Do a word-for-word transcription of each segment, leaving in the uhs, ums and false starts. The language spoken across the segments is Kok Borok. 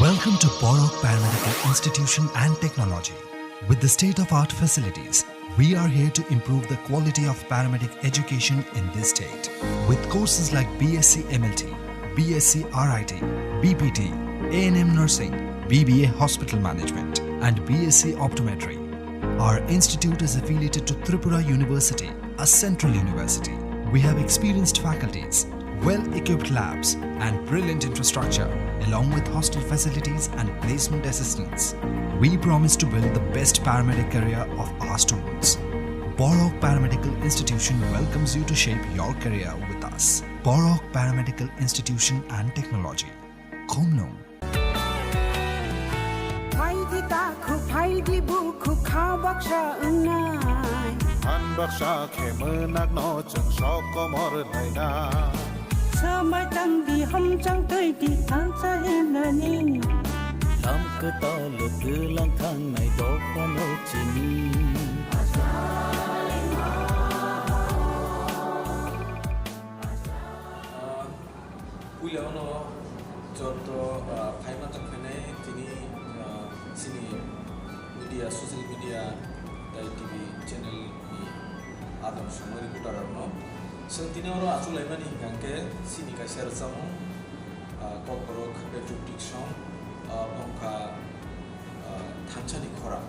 Welcome to Borok Paramedical Institution and Technology. With the state-of-art facilities, we are here to improve the quality of paramedic education in this state. With courses like B S c M L T, B S c R I T, B P T, A N M nursing, B B A hospital management, and B S c optometry, our institute is affiliated to Tripura University, a central university. We have experienced faculties, well-equipped labs, and brilliant infrastructure, along with hostel facilities and placement assistance. We promise to build the best paramedic career of our students. Borok Paramedical Institution welcomes you to shape your career with us. Borok Paramedical Institution and Technology. Khumnung. Phaidi takhu, phaidi bukhu, kha baksa wngnai. Han baksa khe mwnakno chwng sok komor laina. Swmai tangdi, hamchang twidi, thansa hinani. Lam kwtal twlang thangnai dophano chini. Puila ono joto, ah, phai manjak phainai tini, ah, chini media, social media, tai T V channel ni adon songwi reporter rokno. Chwng tini oro achuk laimani hwnkha hwnkhe chini kaisa rwchapmung, ah, Kokborok Patriotic Song, ah, bongkha, ah, Thansa ni Khorang.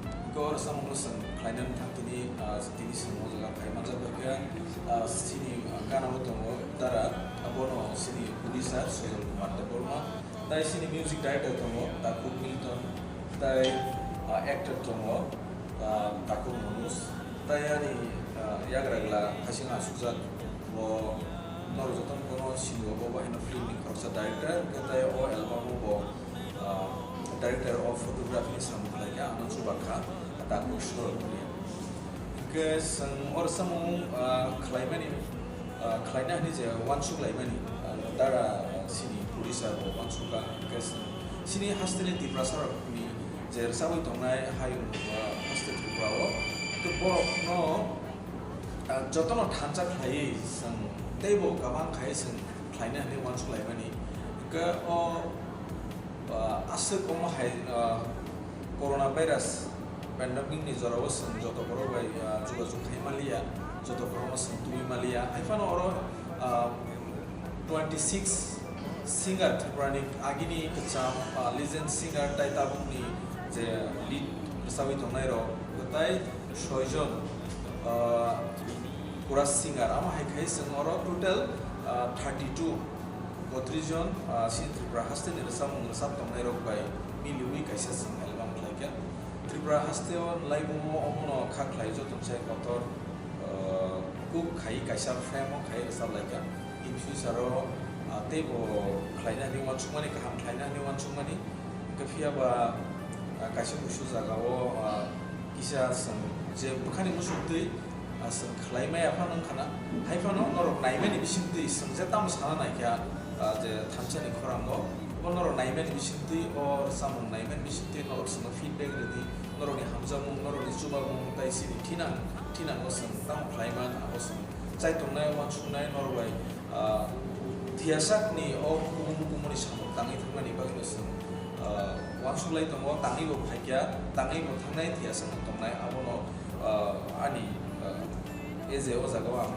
Hwnkhe o rwchapmungno chwng khlainani thang tini, ah, tini chwng o jaga phai manjak bai khe, ah, chini, ah, gana o tongo Dara, abono chini producer Sojol Kumar Debbarma, tai chini music director tongo Takhuk Milton, tai, ah, actor tongo, ah, Takhuk Manoj, tai ani, ah, yagra gla hasing asukjak bo norok jotono bono singo, bo bai hino film ni khoroksa director, hwnkhe tai o album o bo, ah, director of photography ni samung khlaikha, ano chubakha, Takhuk Sorok hwnwi. Hwnkhe chwng o rwchapmung, ah, khlaimani, ah, khlaina hwnwi je uansuk laimani, ah, Dara chini producer bo uansukha, hwnkhe chwng chini hasteni Tiprasa rokni je rwchapwi tongnai hayung, ah, haste Tripura o, hwnkhe borokno, ah, jotono thansa khlaiwi chwng teibo kabang khai chwng khlaina hwnwi uansuk laimani. Hwnkhe o, ah, aswk omo hai, ah, corona virus pandemic ni jora o chwng joto borok bai, ah, jogajog khai manliya, joto borok no chwng tubui manliya. Hai phano oro, ah, twenty six singer Tripura ni agini kwcham, ah, legend singer tai tabuk ni je lead rwchapwi tongnai rok, tai soi jon, ah, chorus singer, amo hai khai chwng oro total, ah, thirty two, botris jon, ah, chini Tripura haste ni rwchapmung rwchap tongnai rok bai miliwi kaisa chwng album khlaikha. Tripura haste o laibung o omono kha khlai joto sai kotor, ah, kuk khai kaisa frame o khai rwchap laikha. In future o, ah, teibo khlaina hwnwi uansukmani, kaham khlaina hwnwi uansukmani. Hwnkhe phiya ba, ah, kaisa kusu jaga o, ah, kisa chwng je bwkhani muchungtwi, ah, chwng khlai maya phano wngkha na, hai phano norok naimani bisingtwi chwng je tamo sana naikha, ah, je thansa ni khorang o, bo norok naimani bisingtwi, o rwchapmung naimani bisingtwi norok chwngno feedback rwdi, norokni hamjakmung, norokni chubamung, tai chini thinang, thinango chwng tamo khlaiman, abo chwng chai tongnai, uansuknai, norok bai, ah, thiyasakni o kumun kumuni samung tangwi thangmani bagwino chwng, ah, uansuk lai tongo, tangwi bo phaikya, tangwi bo thangnai, thiyasakno tongnai, abono, ah, ani, ah, age o jaga o ang,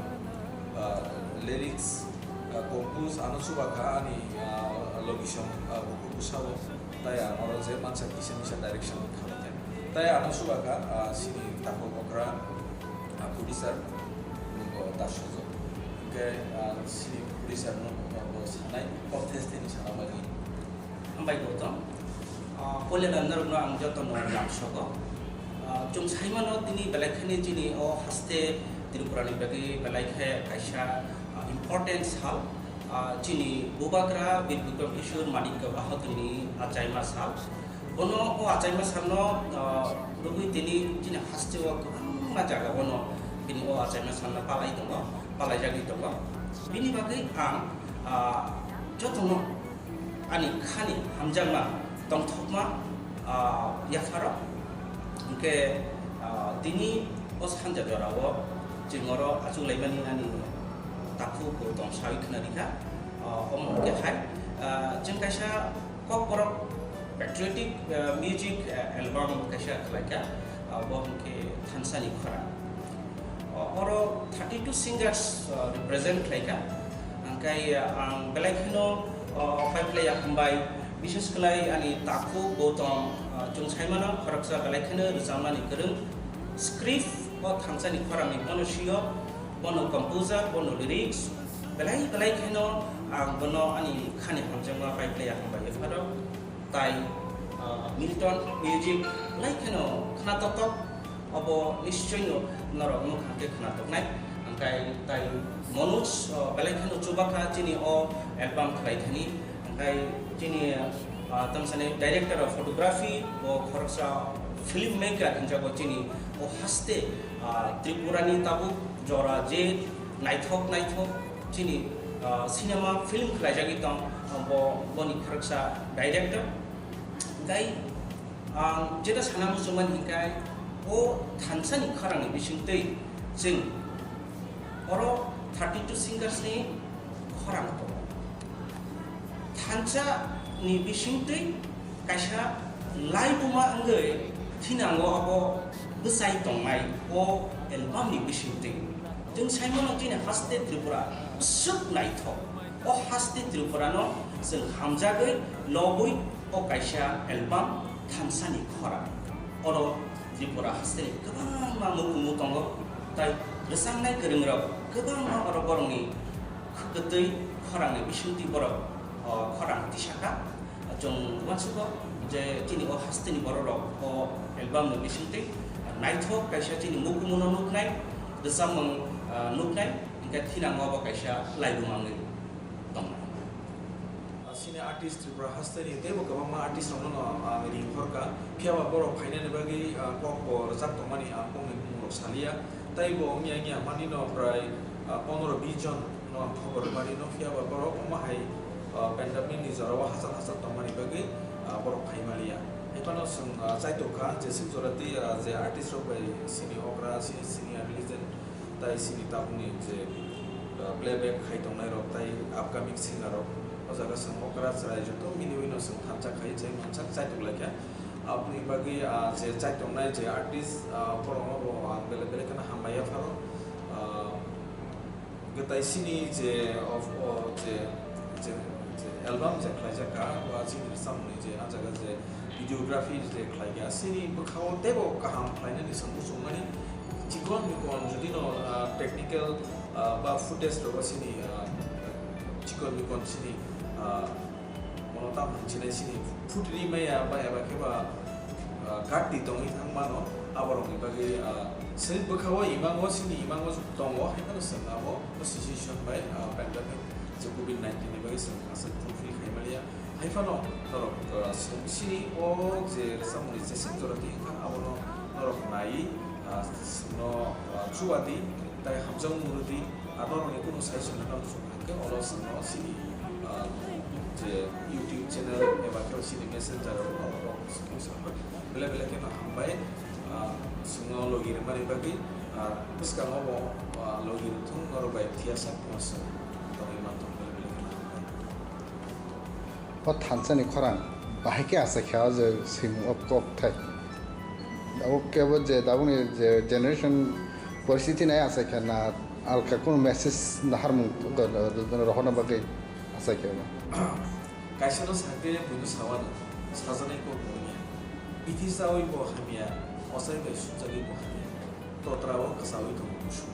ah, lyrics, ah, compose ano chubakha ani, ah, logisong, ah, bukhuk bwsao, tai ang oro je mansa kisa misa direction kha. Tai ano chubakha, ah, chini takhuk okra, ah, producer, nungbo Dasojo. Hwnkhe, ah, chini producer no, ah, bo sanai, contest ni sana bagwi. Hambai Gautam. Ah, puila norokno ang jotono lamsogo. Ah, chwng saimano tini belai khani chini o haste Tripura ni bagwi belai khe kaisa, ah, important sal. Ah, chini Bubagra Bir Bikram Kishore Manikya Bahadurni achaima sal. Bono o achaima salno, ah, rwgwi tini chini hasteo kwbangma jaga bono bini o achaima salno palai tongo, palaijagwi tongo. Bini bagwi ang, ah, jotono ani khani hamjakma tongthokma, ah, yapharo. Hwnkhe, ah, tini o sanja jorao chwng oro achuk laimani ani takhuk bo tong sawi khna rikha. Ah, omo hwnkhe hai, ah, chwng kaisa Kokborok patriotic, uh, music, uh, album kaisa khlaikha, uh, bo hwnkhe Thansa ni Khorang. O-, oro thirty-two singers, uh, represent khlaikha. Hwnkhe, uh, ang belai kheno, uh, paiphlaiya hambai, bishes khlai ani takhuk Gautam, uh, chwng saimano khoroksa belai kheno rwchapmani kwrwng. Script o Thansa ni Khorang ni bono sio, bono composer, bono lyrics, belai belai kheno ang bono ani khani hamjakma paiphlaiya hambai phano. Tai, ah, Milton music belai kheno khna tok tok, obo nischoi no norok nukha khe khna toknai. Hwnkhe tai Manoj, ah, belai kheno chubakha chini o album khlai thani. Hwnkhe chini, ah, tamsani director of photography, bo khoroksa film maker hinjago chini o haste, ah, Tripura ni tabuk jora je naithok naithok chini, ah, cinema film khlaijagwi tong, ah, bo, boni khoroksa director. Hwnkhe ang jeta sana muchungmani hwnkhe o Thansa ni Khorang ni bisingtwi chwng oro thirty-two singers ni khorang tongo. Thansa ni bisingtwi kaisa laibuma wngwi thinango abo bwchai tongnai o album ni bisingtwi. Chwng saimano chini haste Tripura bwswk naithok. O haste Tripura no chwng hamjagwi lobwi o kaisa album Thansa ni Khorang. Oro Tripura haste ni kwbangma mukumu tongo, tai rwchapnai kwrwng rok kwbangma oro borokni kwtwi khorang ni bisingtwi borok, o, khorang tisakha. Chwng uansugo je chini o haste ni borok rok o album ni bisingtwi naithok kaisa chini mukumu no nuknai, rwchapmung, ah, nuknai, hwnkhe thinango bo kaisa laibuma wngwi tongnai. Sini artist Tripura haste ni teibo kwbangma artist rok no ang ring horkha, phiya ba borok phainani bagwi, ah, kok bo rwchap tongmani ang kokni bumung rok saliya, tei bo wngya wngya mani no prai, ah, pondro bis jon no ang khobor rwmani no, phiya ba borok omo hai, ah, pandemic ni jora o hachal hachal tongmani bagwi, ah, borok phai maliya. Hai phano chwng, ah, chaitok kha je sik jora twi, ah, je artist rok bai sini okra, sini senior legend, tai sini tabukni je, ah, playback khai tongnai rok tai upcoming singer rok, o jaga chwng okra chwrai joto miliwi no chwng thansa khai chai mansak chaitok lai kha. Aboni bagwi, ah, je chaitok nai je artist, ah, borok no bo ang belai belai kheno hambai ya phano. Ah, Gwntai sini je of, o je, je, je album je khlaijak kha, ba chini samung ni je ah jaga je videography je khlai kha, sini bwkha o teibo kaham khlainani chwng muchungmani. Chikon mikon jodi no, ah, technical, ah, ba footage rok sini, ah, chikon mikon sini, ah, Bono tamo hinwi sinai sini phutri maya ba eba khe ba, ah, kat di tongwi thang mano, aborokni bagwi, ah, sini bwkha-o imango, sini imango tongo, hai phano chwng abo o situation bai, ah, pandemic je covid nineteen ni bagwi chwng aswk fulfill khai maliya. Hai phano norok, ah, chwng sini o je samungni jeswk jora twi wngkha, abono norok naiwi, ah, chwngno, ah, chuba di, tai hamjakmung rw di, ah, norokni kunu suggestion rwna muchung kha. Khe oro chwngno sini, ah, je YouTube channel eba khe sini messenger o belai belai kheno hambai, ah, chwngno logi rwmani bagwi, ah, bwskango bo, ah, logi rwthung norok bai thiyasa phano chwng tongwi manthok belai belai kheno hambai. O thansa ni khorang bahai khe achai kha o je swimung o kok thai. Abo kebo je tabukni je generation poristiti nai achai kha na alka kunu message naharmung rohorna bagwi achai kha ba. Kaisa no sakhe buino sawani sajaknai kok bo wngya. Bithi chawi bo hamya, ochai bai sukjagwi bo hamya. Totra o kwchawi tongo kusu.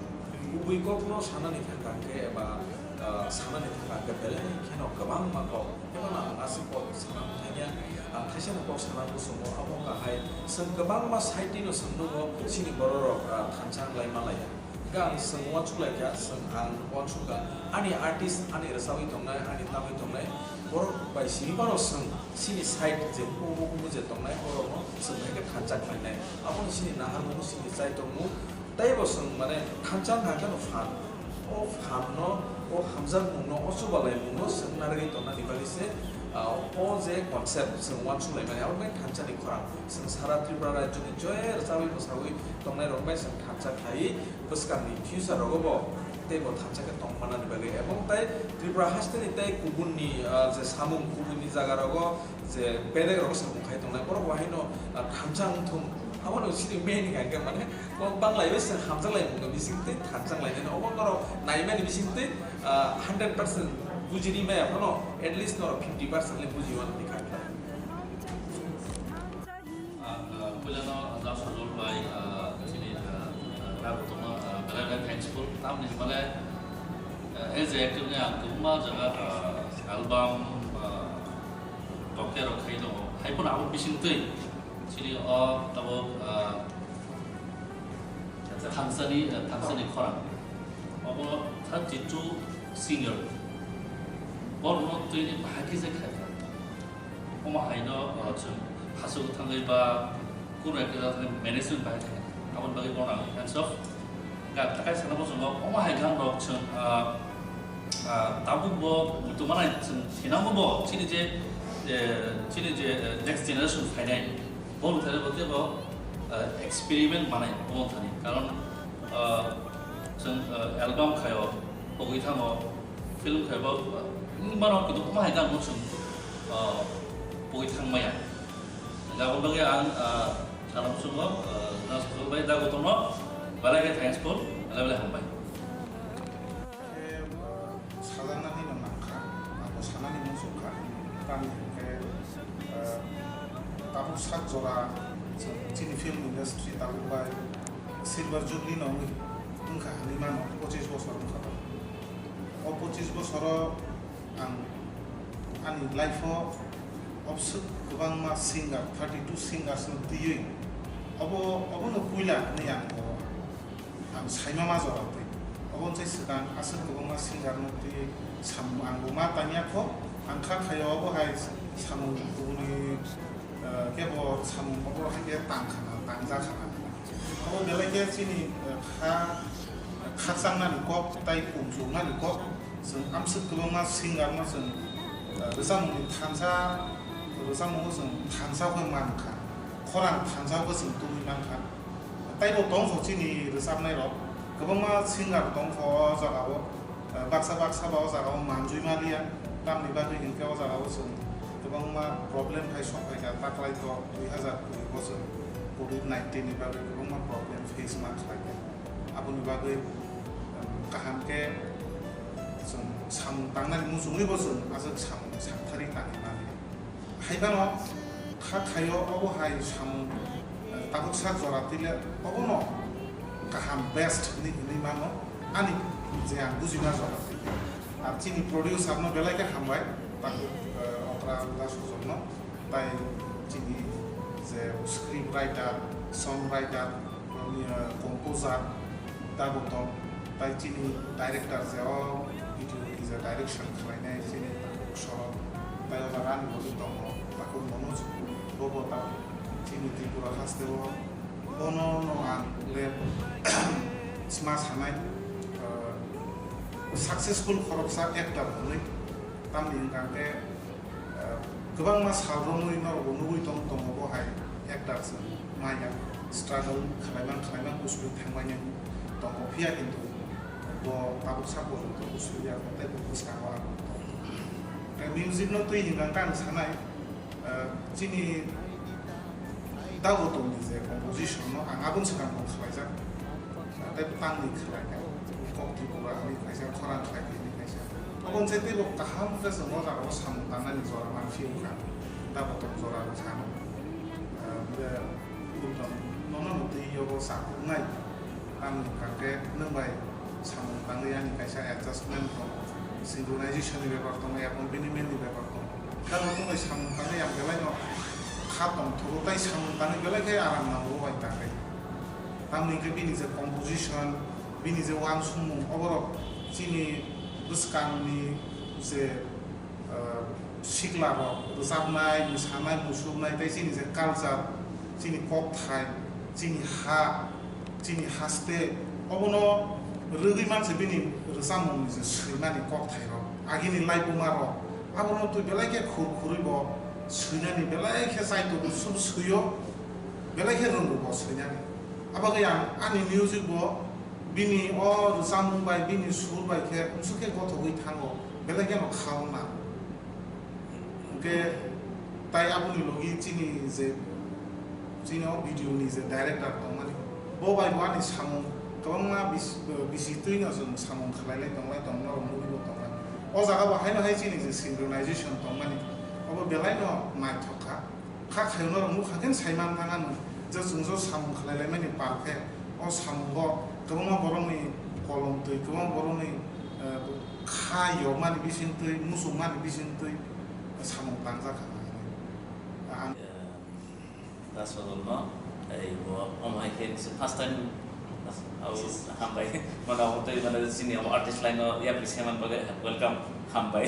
Kubui kokno sanani thangkha hwnkhe eba, ah, sanani thangkha hwnkhe belai kheno kwbangma kok. Phano ang aswk kok sana thangya, ang thaisano kok sana muchungo, abo kahai. Chwng kwbangma side ni no chwng nukgo, chini borok rok, ah, thansa wng lai ma laiya. Hwnkhe ang chwng uansuk lai kha, chwng ang uansuk kha, ani artist, ani rwchapwi tongnai, ani tamwi tongnai, borok bai simi phano chwng chini side je bukumu bukumu je tongnai, borokno chwng hai khe thansa khlainai. Abono chini naharmung, chini chai tongmung, teibo chwng mane thansa wngkha khe no phan. O phanno, o hamjakmungno, o chubalaimungno chwng narwgwi tongna ni bagwi se, ah, o je concept chwng uansuk laimani, abo bai thansa ni khorang. Chwng sara Tripura rajyo ni je rwchabwi mwsawi tongnai rok bai chwng thansa khlaiwi bwskang ni future rogo bo Tei bo thansa khe tong manani bagwi, ebong tei Tripura hasteni tei kubunni, ah, je samung kubunni jaga rogo je bedek rogo samung khai tongnai, borok bo haino, ah, thansa wng thung. Abono chini main hwnkha khe mane bo bang lai bai se hamjak lai mungno bising tei thansa lai nai, obo norok naimani bising tei, ah, hundred percent bujini maya phano at least norok fifty percent le buji mano ni kha. Ah, ah, puilano Dr. Sujol bai, ah, chini, ah, ah, Dr. Gotongno, ah, belai belai thanks ful. Tamni hwnmale, ah, as a actor ni ang kwbangma jaga, ah, album, ah, tokya rok khai tongo. Hai phano abo bising twi chini o tabuk, ah, thangsani, ah, thangsani khorang. Obo thirty-two singer. Borokno twi bahai khe se khai kha. Omo haino, uh, chwng hachwk thangwi ba kunu ekta jaga thangwi management bai khe aboni bagwi bono ang hands off. Ga takai sana bo chwng omo hai gan rok chwng, uh, uh, tabuk bo muitu manai chwng thinango bo chini je, eh, chini je, eh, next generation phainai bo bwthai bo tei bo, uh, experiment manai omo thani karon, uh, chwng, uh, album khaio pogwi thango. Film khai bo, wng mano, kintu omo hai ganno chwng, ah, pogwi thang maya. Aboni bagwi ang, ah, sana muchungo, ah, Dr. Sujol bai Dr. Gotongno belai khe thanks ful, belai belai hambai. Khe, ah, sajaknani no nangkha, abo sanani muchungkha, tamni hwnkhe, ah, tabuk sak jora chwng chini film industry tabuk bai silver jubilee no wngwi wngkha hinwi mano, pochis bosor wngkha tabuk. O pochis bosoro ang ani life-o obswk kwbangma singer, thirty-two singers-no twiwi obo, obono puila hinwi ang bo ang saima ma jora twi. Obo wngchai swkang aswk kwbangma singer-no twiwi samung ang bo ma tangya kho, ang kha khaio obo hai samung kubuni. Eh, kebo samung obo hai khe tang khana, tang ja khana. Obo belai khe chini, eh, kha, khakchang nani kok, tai kumchung nani kok. Chwng amswk kwbangma singer no chwng, eh, rwchapmung ni thansa, rwchapmung o chwng thansa khe man kha. Khorang thansa khe chwng tubui man kha. Taibo tongkho chini rwchapnai rok. Kwbangma singer tongkho o jaga o. Eh, baksa baksa ba o jaga o manjui maliya, tamni bagwi hinkhe o jaga o chwng kwbangma problem hai sok phaikha, taklai tok dui hazar kuri bo chwng covid nineteen ni bagwi kwbangma problem face ma khlaikha. Aboni bagwi, em, kaham khe chwng samung tangnani muchungwi bo chwng aswk samung sakthari tangwi maliya. Hai phano kha khaio obo hai samung, eh, tabuk sak jora twi le obono kaham best hinwi hinwi mano ani je ang bujima jora twi. Ar chini producer no belai khe hambai tabuk, eh, okra Uda Sujol no, tai chini je script writer, song writer, Composer Dagotong, tai chini director je o video kisa direction khlainai chini Sorok, tai o jaga ani logi tongo Takur Manoj, bobo ta chini Tripura haste o, bono no ang le sma sanai, eh, successful khoroksa actor hwnwi, tamni hwnkha khe, Eh, kwbangma sal romwi norokbo nugwi tong tongo bo hai actor se maya struggle khlaimang khlaimang usui thangmani tongo, phiya kintu bo tabuk sa porjonto usui ya tei bo bwskango ang tongo. Tei music no twi hwnkha khe ang sanai, eh, chini Dagotongni je composition no ang aboni swkang bo khlaijak, tei tangwi khlaikha, kok Tripura hinwi khlaijak, khorang khlai hinwi khlaijak. Obo wngchai teibo kaham khe chwng o jaga o samung tangnani jora manphi wngkha, Dagotong jora rwkha no. Ah, je Dagotong nono no twi yogo chakuknai. Tamni hwnkha khe nwng bai samung tangwi ani kaisa adjustment tongo, synchronization ni bepar tongo, accompaniment ni bepar tongo. Dagotong bai samung tangwi ang belai no kha tongthogo, tai samung tangwi belai khe aram nango bo bai tangwi. Tamni hwnkhe bini je composition, bini je uansukmung, oborok chini bwskangni je, ah, siklarok rwchapnai, mwsanai, musuknai, tei chini je culture, chini kokthai, chini ha, chini haste, obono rwgwi manse bini rwchapmungni je swimani kokthairok, agini laibumarok, abono twi belai khe khur khurwi bo swinani belai khe chaitor sub swio, belai khe rwngo bo swinani. Abagwi ang ani music bo Bini o rwchapmung bai, bini sur bai khe musuk khe gothogwi thango, belai kheno kha wngna. Hwnkhe tai aboni logi chini je, chini o video ni je director tongmani, bo bai bo ani samung kwbangma bis-, bisi twino chwng samung khlailai tonglai tong, norok nugwibo tonglai. O jaga bo haino hai chini je synchronization tongmani, obo belai no naithok kha. Kha khayo norok nukha khe sai man thang ano je chwng jo samung khlai laimani pal khe o samungo kwbangma borokni kolom twi, kwbangma borokni, eh, kha yokmani bising twi, muchungmani bising twi samung tangjak kha. Ang Dasodolno, ei bo omo hai khe se first time abo hambai, mane abo tei mane chini abo artist line o yapri seman bagwi welcome, hambai.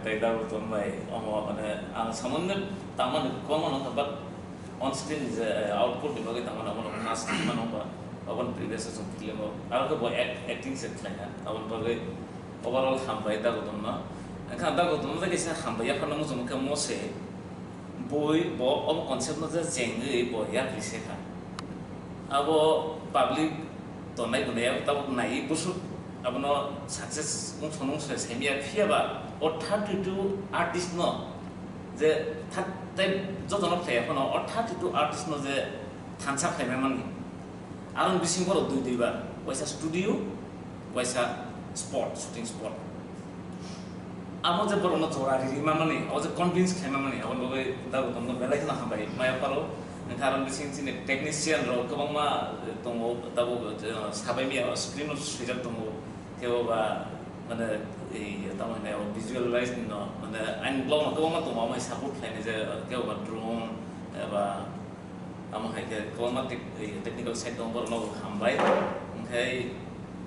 Tei dabu tongbai omo mane ang samung tangmani kwbangma nukha, but on screen je output ni bagwi tangmani abo nukha, mas tangmani ba abo previous song film o aro khe bo act-, acting se khlaina abo bagwi overall hambai dabu tongno. Wngkha dabu tongno tei kisa hambai yaphano muchung khe mo se. Bui bo obo concept no je chengwi bo yapri se kha. Abo public tongnai bunai abo tabuk naiwi busuk abono success wngthong wngthong saimya, phiya ba o thirty two artist no je thir-, tei jotono khlaiya phano o thirty two artist no je thansa khlaimani. Aroni bisingo borok dui dui ba, waisa studio, waisa spot, shooting spot. Amo je borokno jora riri manmani, abo je convince khlai manmani, aboni bagwi dabu tongno belai kheno hambai maya pharo. Wngkha aroni bising chini technician rok kwbangma tongo, tabuk, eh, sabai maya screen o swijak tongo, kebo ba mane, ei, tamo hinai visualize no, mane, ani blog no kwbangma tongo, amo support khlainai je, kebo ba drone, eba, Amo hai khe kwbangma tech-, eh, technical side dong, borokno bo hambai. Hwnkhe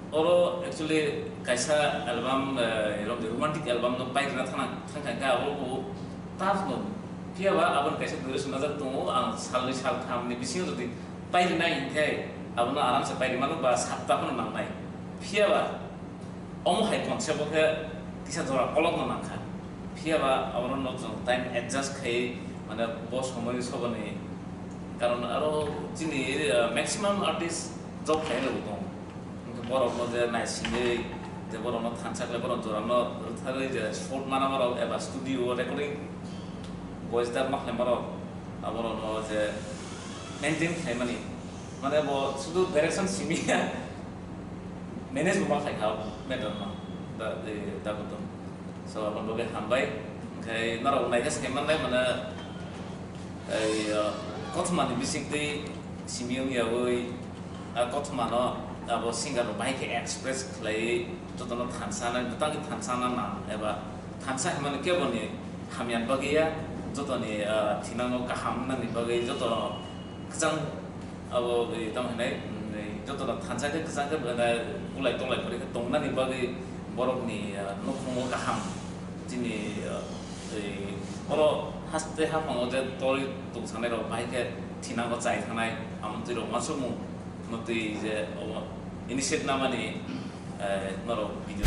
oro actually kaisa album, eh, rom-, romantic album no pai rwna thang, thang kha, abo bo tough no. Phiya ba aboni kaisa duration najak tongo, ang salnwi saltham ni bisingo jodi pai rwnai hwnkhe abono aram se pai rwmano ba sapta phano nangnai. Phiya ba Omo hai concept o khe kisa jora kolokno nangkha. Phiya ba abono no chwng time adjust khai, mane bo somoi soboni karon aro chini, uh, maximum artist job khai rok tong. Hwnkhe borok no je naisingwi je borok no thansa khlai, borok jora no rwtharwi je spot mana borok eba studio recording voice dub ma khlai borok aborok no je maintain khlai mani. Mane bo sudu direction simi ya. Manage bo ma khlai kha matter no. Da, eh, da kutung. So, aboni bagwi hambai. Hwnkhe norok naikhe se manlai mane, ei, uh, kothoma ni bising twi simi wng yawi, a kothoma no abo singer rok bahai khe express khlai, jotono thansa nang, bwtang khe thansa nang nang, eba thansa hwnmani kebo ni hamya bagwi ya, jotoni, ah, thinango kaham nangni bagwi joto kwchang abo, eh, tamo hinai, mm, eh, joto no thansa khe kwchang khe, eh, kulai tolai kwrwi khe tongnani bagwi borokni, ah, nukhungo kaham chini, ah, eh, oro haste haphango je tolwi tongsanai rok bahai khe thinango chai thanai amtwi rok uansukmung mwtwi je obo initiate namani, eh, norok video.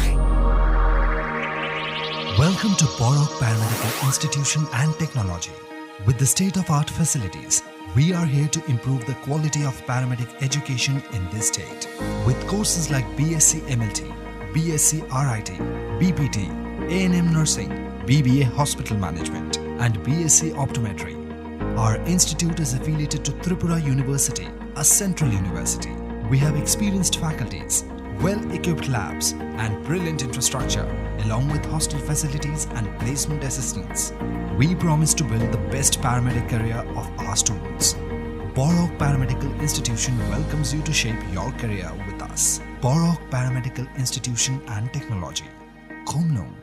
Welcome to Borok Paramedical Institution and Technology. With the state-of-art facilities, we are here to improve the quality of paramedic education in this state. With courses like B S c M L T, B S c R I T, B P T, A N M Nursing, B B A Hospital Management, and B S c Optometry, our institute is affiliated to Tripura University, a central university. We have experienced faculties, well-equipped labs, and brilliant infrastructure, along with hostel facilities and placement assistance. We promise to build the best paramedic career of our students. Borok Paramedical Institution welcomes you to shape your career with us. Borok Paramedical Institution and Technology. Khumnung,